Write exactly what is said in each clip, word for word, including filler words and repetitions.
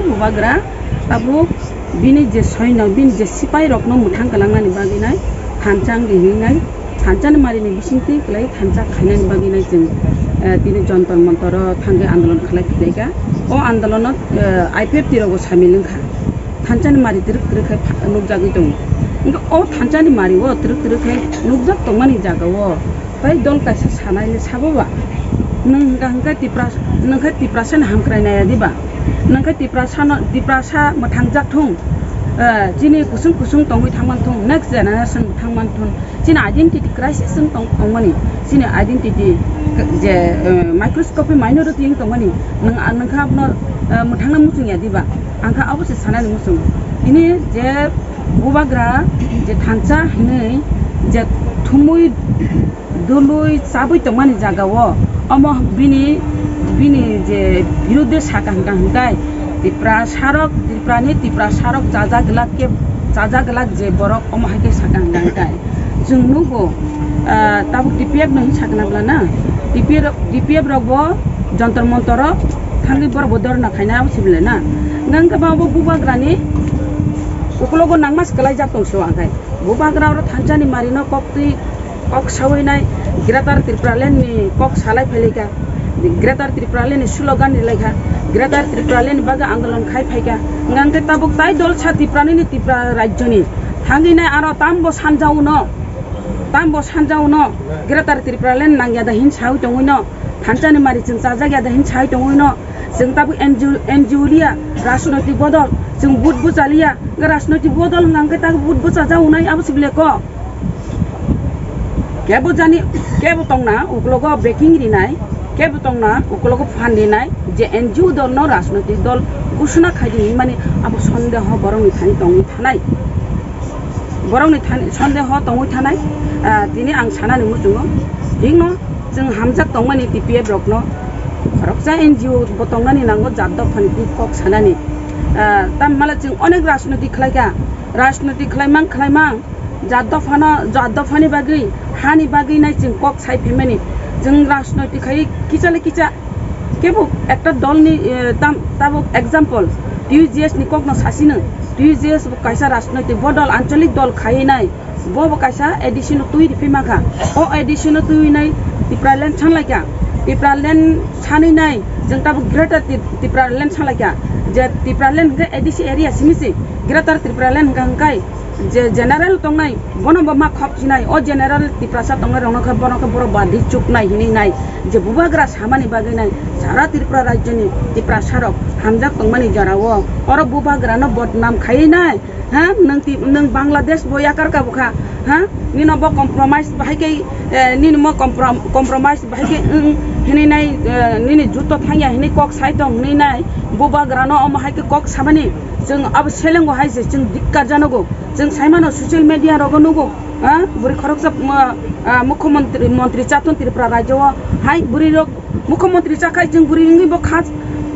Bubagra tabuk bini je soino, bini je sipai rokno mwthang kwlangnani bagwi nai thansa wngwi hinwi nai, thansa ni mari ni bisingtwi kwlai thansa khainani bagwi nai chwng, eh, tini Jontor Montor o thangwi andolon khlai khlaikha. O andolono, eh, I P F T rogo samil wngkha. Thansa ni mari twrwk twrwk khai pha-, nukjagwi tongo. Hwnkhe o thansa ni mari o twrwk twrwk khai nukjak tongmani jaga o Tai dol kaisa sanai le sabo ba. Nwng hwnkha hwnkhe Tipra-, nwng khe Tiprasa ni hamkrai nai ya di ba? Nwng khe Tiprasa no, Tiprasa mwthang jak thung. Eh, chini kusung kusung tongwi thang man thung, next generation thang man thung. Chini identity crisis wng tong, tong mani. Chini identity je, eh, microscopic minority wng tong mani. Nwng, nwng khe abono, eh, mwthang na muchung ya di ba? Ang khe abo se sanai ni muchung. Tini je Bubagra je thansa hinwi je thumwi dului chabwi tongmani jaga o, omo bini, bini je biruddhe saka hwnkha hwnkhe Tiprasa rok, Tripura ni Tiprasa rok chajak glak khe, chajak glak je borok omo hai khe saka hwnkha hwnkhe. Chwng nugo, ah, tabuk T P F no hin sakna bla na, T P F rok, T P F rok bo Jontor Montor o thangwi borok bo dhorna khaina abo se bwle na. Hwnkha hwnkhe ba bo Bubagra ni ukulogo nangma se kwlai jak tong se o hwnkhe. Bubagra oro thansa ni mari no kok twi kok sawi nai Greater Tipraland ni kok salai phai lai kha. Greater Tipraland ni slogan ri lai kha. Greater Tipraland ni bagwi andolon khai phai kha. Hwnkha hwnkhe tabuk tai dol sa Tiprani ni Tipra rajyo ni thangwi nai aro tambo sanja uno, tambo sanja uno Greater Tipraland nang ya da hin sawi tongwi no, thansa ni mari chwng chajak ya da hin sawi tongwi no. Chwng tabuk N G O, N G O liya, rajnoitik bodol, chwng vote bo chaliya, hwnkhe rajnoitik bodol hwnkha hwnkhe tabuk vote bo chaja unai abo se bwle kok. Kebo jani, kebo tongna uklogo backing rinai, kebo tongna uklogo fund rinai, je N G O dol no rajnoitik dol ghosona khai di hinmani abo sondeho borokni thani tongwi thanai. Borokni thani sondeho tongwi thanai, ah, tini ang sanani muchungo. Hingno chwng hamjak tongmani T P F rokno, khoroksa N G O bo tongnani nango jat dophani twi kok sanani. Ah, tamni mala chwng onek rajniti khlaikha, rajniti khlaimang khlaimang, jat dophano, jat dophani bagwi, hani bagwi nai chwng kok sai phaimani. Chwng rajniti khai kichale kicha Kebo ekta dolni, eh, tam-, tabuk example, T U J S ni kokno sasi nwng. T U J S bo kaisa rajnoitik bodol, ancholik dol khaiwi nai. Bo bo kaisa A D C no twi riphi mankha. O A D C no twi nai Tipraland sanlaikha. Tipraland sanwi nai, jwng tabuk Greater Tip-, Tipraland sanlaikha. Je Tipraland hwnkhe A D C area simi se. Greater Tipraland hwnkha hwnkhe je general tongnai, bono bo ma khok chinai, o general Tiprasa tongnai rokno khe bono khe borok badi chuknai hinwi nai, je bubagra samani bagwi nai, sara Tripura rajyoni Tiprasa rok hamjak tongmani jora o, oro bubagra no bodnam khaiwi nai, ha, nwng ti-, nwng Bangladesh bo yakar ka bwkha, ha, nino bo compromise bahai khe, eh, nini mo comprom-, compromise bahai khe, wng, hinwi nai, eh, nini juto thangya hinwi kok sai tong hinwi nai, bubagra no omo hai khe kok samani, chwng abo selengo hai se chwng dikkar janogo. Chwng saimano social media rogo nugo, ah, bwrwi khoroksa, ah, ah, mukhyamantri, mantri chathun Tripura rajyo o, hai bwrwi rok mukhyamantri chakhai chwng bwrwi wngwi bo kha,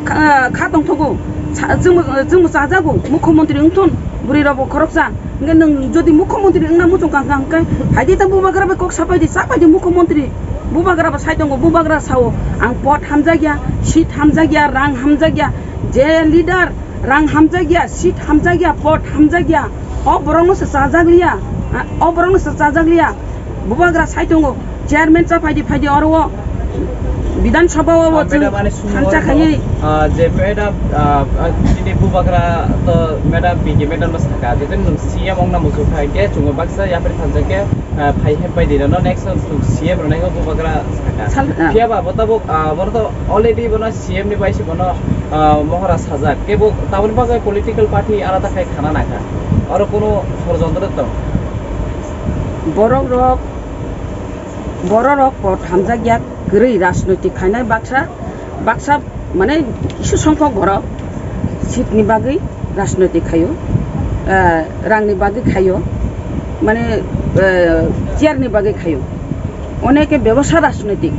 kha, kha tongthogo. Sa-, chwngbo, chwngbo chajago mukhyamantri wngthun bwrwi rokbo khoroksa. Hwnkhe nwng jodi mukhyamantri wngna muchung kha hwnkhe, phaidi ta bubagra bai kok sapaidi, chapaidi mukhyamantri. Bubagra bo sai tongo, bubagra sao, ang pot hamjakya, seat hamjakya, rang hamjakya, je leader, Rang hamjakya, seat hamjakya, pot hamjakya. O borokno se chajakliya. A, o borokno se chajakliya. Bubagra sai tongo. Chairman cha phaidi phaidi oro o Bidhan Sabha o Ah, chwng madam, ani sumung thansa oro, khaiwi. Ah, je madam, ah, ah, chini bubagra to madam P K madam no saka. Jete nwng C M ongna muchung kha khe chwng baksa yapri thansa khe, ah, phai hep bai dina no next time chwng C M rwnai khe bubagra saka. Sal-, ah. Phiya ba bo tabuk, ah, bono to already bono C M ni bai se bono, ah, mohora sajak. Kebo taboni bagwi political party alada khai khana nangkha. Oro kono horjontro tong. Borok rok, borok rok pot hamjak ya kwrwi rajnoitik khainai baksa, baksa mane kisu songkhok borok seat ni bagwi rajnoitik khaio, ah, rang ni bagwi khaio, mane, ah, chair ni bagwi khaio. Oneke bebosa rajnoitik,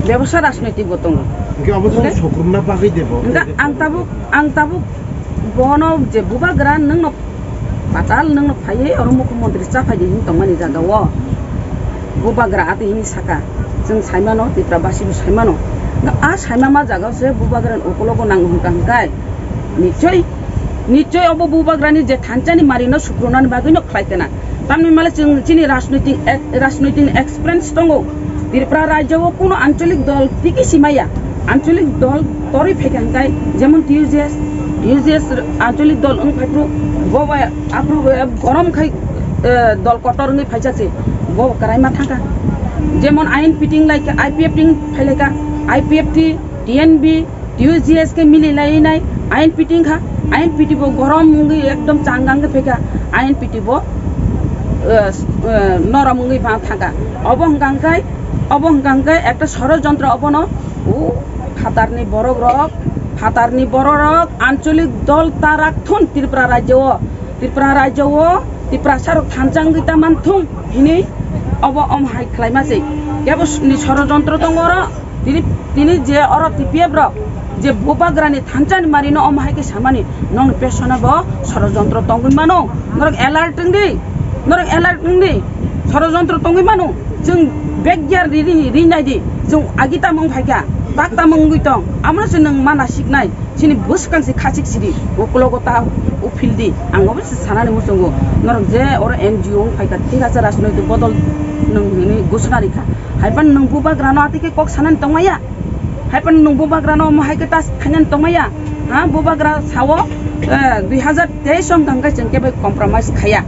bebosa rajnoitik bo tongo. Hingke abo jang sokrumna bagwi de bo. Hingke ang tabuk, ang tabuk bono je bubagra nwngno patal nwngno phaiwi oro mukhyamantri cha phaidi hin tongmani jaga o. Bubagra ati hini saka, chwng saimano, Tripura basi bo saimano. Hingke a saimama jaga o se bubagra ni ukologo nango hwnka hwnkhe. Nichoi, nichoi obo bubagrani je thansa ni mari no sukrunani bagwi no khlai kana. Tamni male chwng chini rajnoitik ek-, rajnoitik experience tongo. Tripura rajya o kuno ancholik dol tiki simaya. Ancholik dol torwi phaikha hwnkhe jemon T U J S, T U J S ancholik dol wng phaiphru bo bai aphru, eh, gorom khai, eh, dol kotor wngwi phaijak se bo kwraima thangkha. Jemon ain piting laikha, I P F ting phailaikha, I P F T, T N B, T U J S khe mili lai nai, ain piting kha, ain piti bo gorom wngwi ekdom changang khe phaikha, ain piti bo, eh, eh, norom wngwi pha-, thangkha. Obo hwnkha hwnkhe, obo hwnkha hwnkhe ekta sorojontro obono, o phatarni borok rok, phatarni borok rok ancholik dol tarak thun Tripura rajya o, Tripura rajya o Tiprasa rok thansa wngwi ta man thung hinwi obo om hai khlaima se. Kebo ni sorojontro tongo oro. Tini, tini je oro T P F rok je bubagrani thansa ni mari no omo hai khe samani, nokni pesona bo sorojontro tongwi mano. Norok alert wng di, norok alert wng di, sorojontro tongwi mano. Chwng bag gear ri, ri, ri nai di, chwng agi tamo wng phaikha, tak tamo wngwi tong, amono se nwng mana siknai. Chini bwskang se khachik sidi, uklogo ta uphil di. Ang obo se sanani muchungo. Norok je oro N G O wng phaikha, thik ase, rajnoitik bodol nwng hinwi gusna rikha. Haiphano nwng bubagrano atike kok sanani tongmaya? Haiphano nwng bubagrano omo hai khe tas khainani tongmaya? Ha, bubagra sao, eh, dui hazar teis wng tongkhe chwng kebo compromise khaya.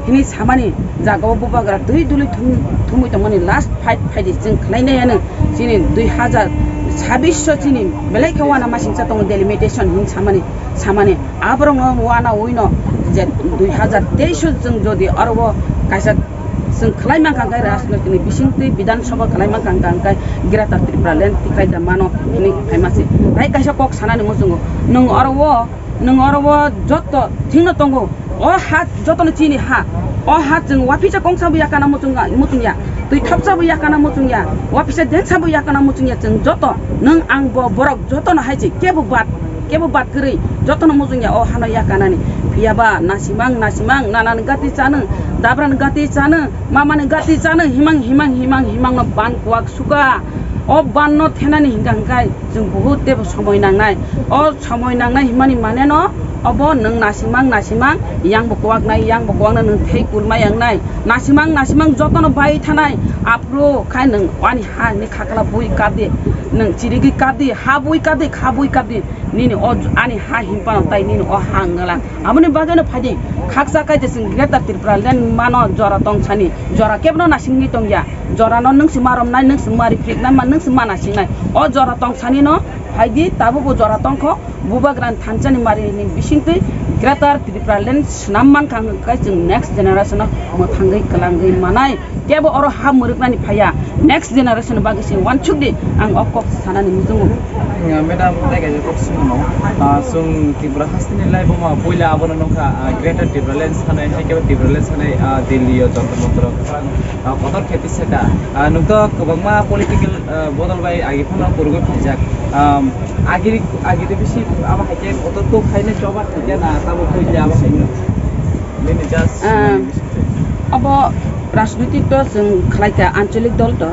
Hini samani jagao bubagra twi duli thum-, thumwi tongmani last fight phaidi chwng khlainai ano chini dui hazar sabbish o chini belai khe wana masingcha tongo delimitation hin samani, samani aborokno wana uino je dui hazar teis o chwng jodi oro kaisa chwng khlai mankha khe rajnoitini bisingtwi Bidhan Sabha khlai mankha khe Greater Tripura Land tikhlai da mano hini phaima se. Tai kaisa kok sanani muchungo nwng oro o Nwng oro o joto thikno tongo. O ha jotono chini ha. O ha chwng uaphisa kongsa bo yakana muchung, muchung ya. Twi thopsa bo yakana muchung ya. Uaphisa densa bo yakana muchung ya chwng joto. Nwng ang bo borok jotono hai se kebo bad, kebo bad kwrwi jotono muchung ya o hano yakanani. Phiya ba nasimang, nasimang, nanani gati chano, dabrani gati chano, mamani gati chano, himang, himang, himang, himangno ban kuak suka. O banno thenani hingka hingkai. Chwng buhut teibo somoi nangnai. O somoi nangnai himani mane no obo nwng nasimang nasimang yang bo kuaknai, yang bo kuaknai nwng thei kulma yangnai. Nasimang nasimang jotono bai thanai. Aphuru khai nwng ani ha ni khakla bui kadi, nwng chirigwi kadi, ha bui kadi, kha bui kadi. Nini o ani ha himpano tai nini o ha wngla. Aboni bagwino phaidi khaksa kaitor chwng Greater Tripura Land mano jora tong sani. Jora kebono nasingwi tongya. Jorano nwng se ma romnai, nwng se ma ripriknai, ma nwng se ma nasingnai. O jora tong sani no phaidi, tabuk bo jora tongkho. Bubagrani thansani marini bisingtwi Greater Tripura Land swnam mankha hwnkhe chwng next generation no mwthangwi kwlangwi manai. Kebo oro ha mwrwknani phaiya. Next generation bagwi se uansukdi, ang o kok sanani muchungo. Madam, tei kaisa kok swngno. Ah, chwng Tripura hasteni lai buma puila abono nukha, ah, Greater Tripura Land sanai, hai khe Tripura Land sanai, ah, Delhi o Jantar Mantar o kwchang, ah, kotor khe tisaka. Ah, nwng to kwbangma political, ah, bodol bai agi phano kwrwngwi phaijak. Ah, agi, agi de bisi abo hai khe kotor to khaina choba khaikha na, tamo puila abo hai no. Bini just Ah, obo rajnitik to chwng khlai kha, anchalik dol to,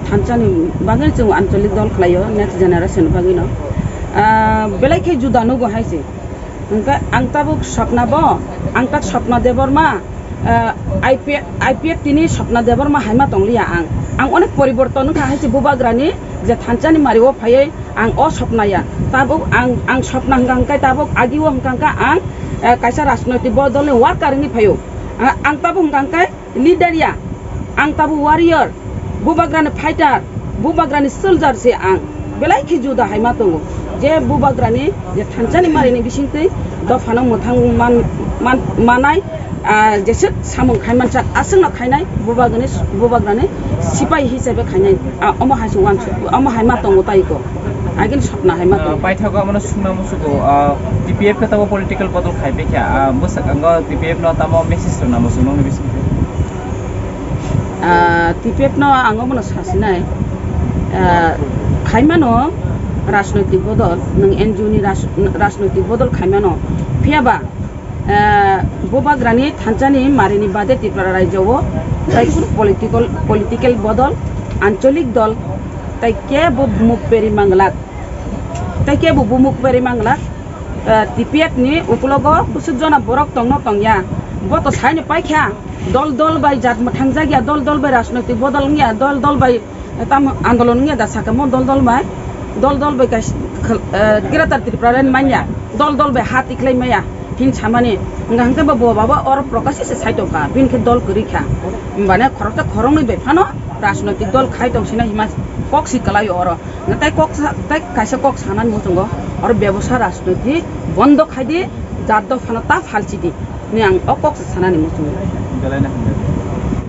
thansani bagwi chwng anchalik dol khlaio, next generation bagwi no. Ah, belai khe juda nugo hai se. Hwnkhe ang tabuk Swapna bo, ang tak Swapna Debbarma, ah, I P F, I P F T ni Swapna Debbarma hai ma tongliya ang. Ang onek poriborton wngkha hai se bubagrani je thansani mario phaiwi ang o Swapna ya. Tabuk ang, ang Swapna hwnkha hwnkhe tabuk agio hwnkha hwnkha ang, eh, kaisa rajnoitik bodolni worker wngwi phaio. Ah, ang tabuk hwnkha hwnkhe leader ya, ang tabuk warrior, bubagrani fighter, bubagrani soldier se ang. Belai khe juda hai ma tongo. Je bubagrani, je thansani marini bisingtwi dophano mwthang man, man, manai, ah, jeswk samung khai mansak, aswkno khainai, bubagrani, bubagrani sipai hisabe khainai. Ah, omo hai se uansuk, omo hai ma tongo tai ko. Agini Swapna hai ma Ah, tongo. Paithago abono swngna muchugo, ah, T P F khe tamo political bodol khai paikha, ah, bwswk ango T P F no tamo message rwna muchung nokni bisingtwi? Ah, T P F no ang obono sasinai, ah, khaimano rajnoitik bodol, nwng N G O ni raj-, rajnoitik bodol khaimano, phiyaba, ah, bubagrani thansani marini bade Tripura rajyo o tai kunu political, political bodol, ancholik dol, tai kebo bumuk peri manglak. Tai kebo bumuk peri manglak. T P F ni ukulogo kusuk jona borok tongno tongya. Bo to saino paikha, dol dol bai jat mwthang jakya, dol dol bai rajnoitik bodol wngya, dol dol bai tam andolon wngya da sakamo dol dol bai, dol dol bai kaisa, eh, Greater Tripura Land manya, dol dol bai ha tiklai maya hin samani. Hingkha hingkhe bo bo baba oro Prakash se sai tongkha, bini khe dol kwrwi kha. Hwnbane khoroksa khoroknwi bai phano rajnoitik dol khai tong sina hima kok si kwlai oro. Hingkhe tai kok sa-, tai kaisa kok sanani muchungo oro bebosa rajnoitik bondo khai di, jat dophano ta phalchi di. Ni ang o kok sa sanani muchungo. Belai no hwnwi.